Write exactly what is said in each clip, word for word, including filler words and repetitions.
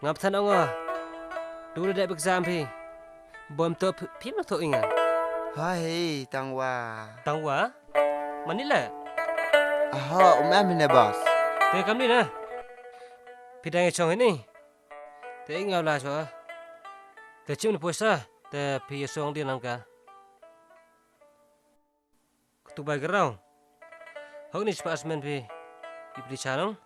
Nga pthan ong nga. Tu da dep exam phi. Bym to phi, phi ma to inga. Ha he, tang wa. Tang wa? Mani le? Aha, um em hi ne boss. Te kam ni na. Phi dang ïa chong hi ni. Te nga la cho. Te chim ni poisa. Te phi ïa song di nang ka. Ktu bai garau. Hok ni spa asmen phi. Ipri chanong.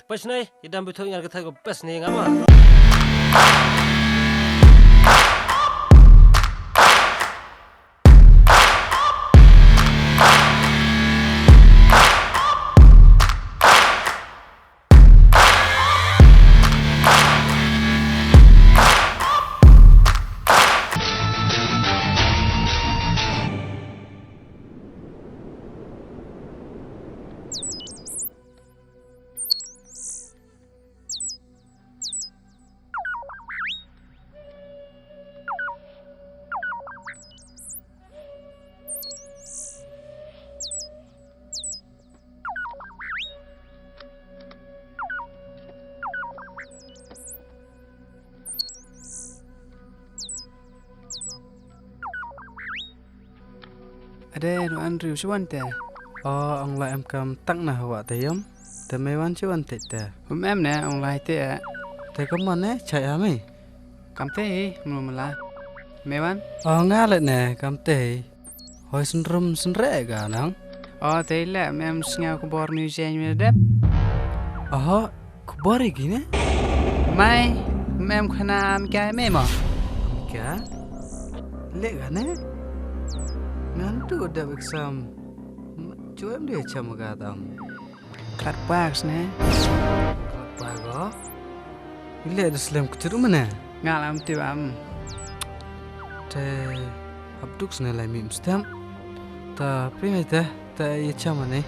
Tepas nai, idam bithu ngar kata ko pes ni ngama. Ade, nu Andrew, shu wan te. O, ong la em kam tang na hawa te yom. Te me wan shu wan te te. Um em ne, ong lai te. Te kam man ne, chai ami. Kam te hi, mlu mala. Me wan? O, nga le ne, kam te hi. Hoi synrum synre ga nang. O, te le, mem sngew khubor mi jeng mi dep. Oho, khubor igi ne? Mai, mem khana am kai me mo. Ka? Le ga ne? Ngan tu dep exam. Chuem dia cham ga dam. Khat bak sne. Khat bak go. Ile da slem kuturu mana. Nga lam ti bam. Te hap duk sne lai mim stem. Ta prime te ta ye chama ne.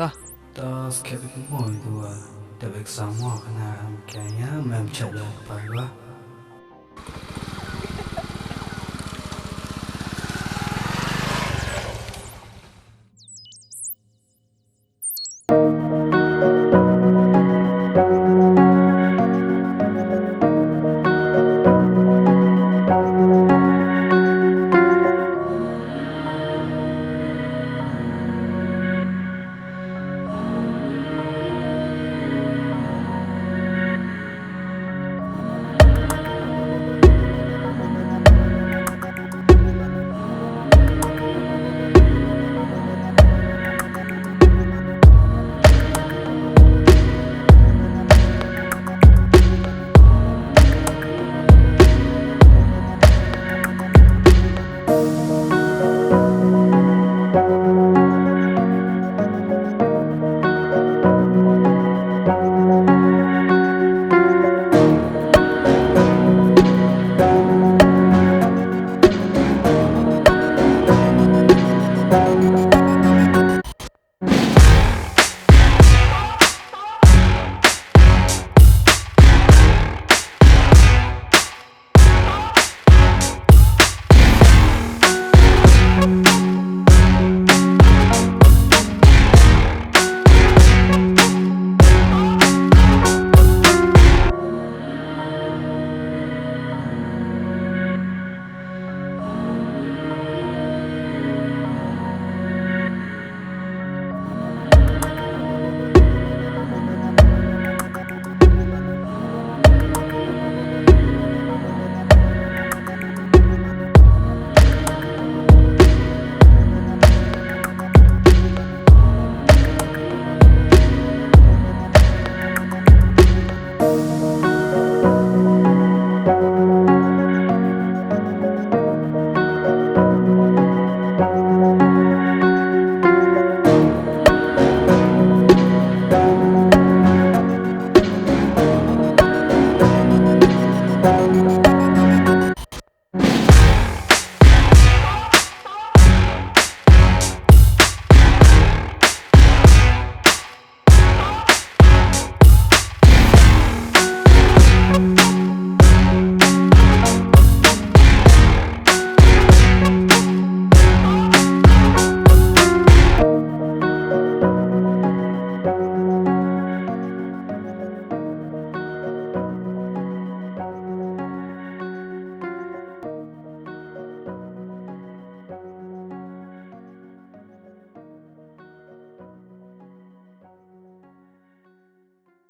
Ta. Ta skep mo dua. Da bek samo kana am kanya mem chalo pa go.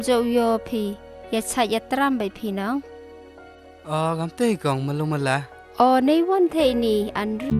Jo yo phi, ya chait ya tram bai phi nong. O, kam te kong, malu mala. O, nei wan te ni, Andrew.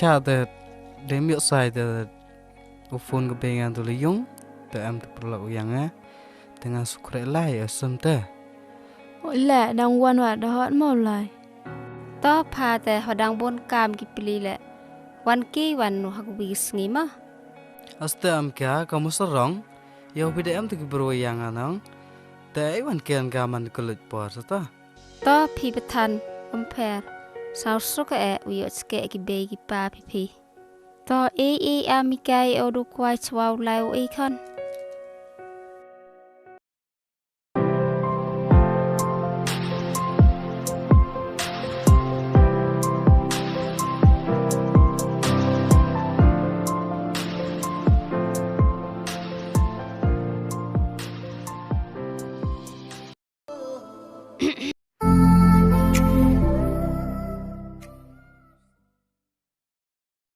Cha te, dem yok sai te, u phone ka bei ngan tu le yung, te em te perlu u yang eh, te ngan sukre lai, eh, sem te. O le, dang wan wa da hot mo lai. To pha te, ho dang bon kam ki pli le. Wan ki wan nu ha ku bi sngi ma. Aste am kya, ka mo sarong, yow bi de em te ki bro yang anang. Te ai wan ken ka man kulit por sa ta. To phi pathan, um pher. Saw suk eh, u yok ske ki bei ki pa phi phi. To e e a mi kai o du kwai chwa u lai u e khon.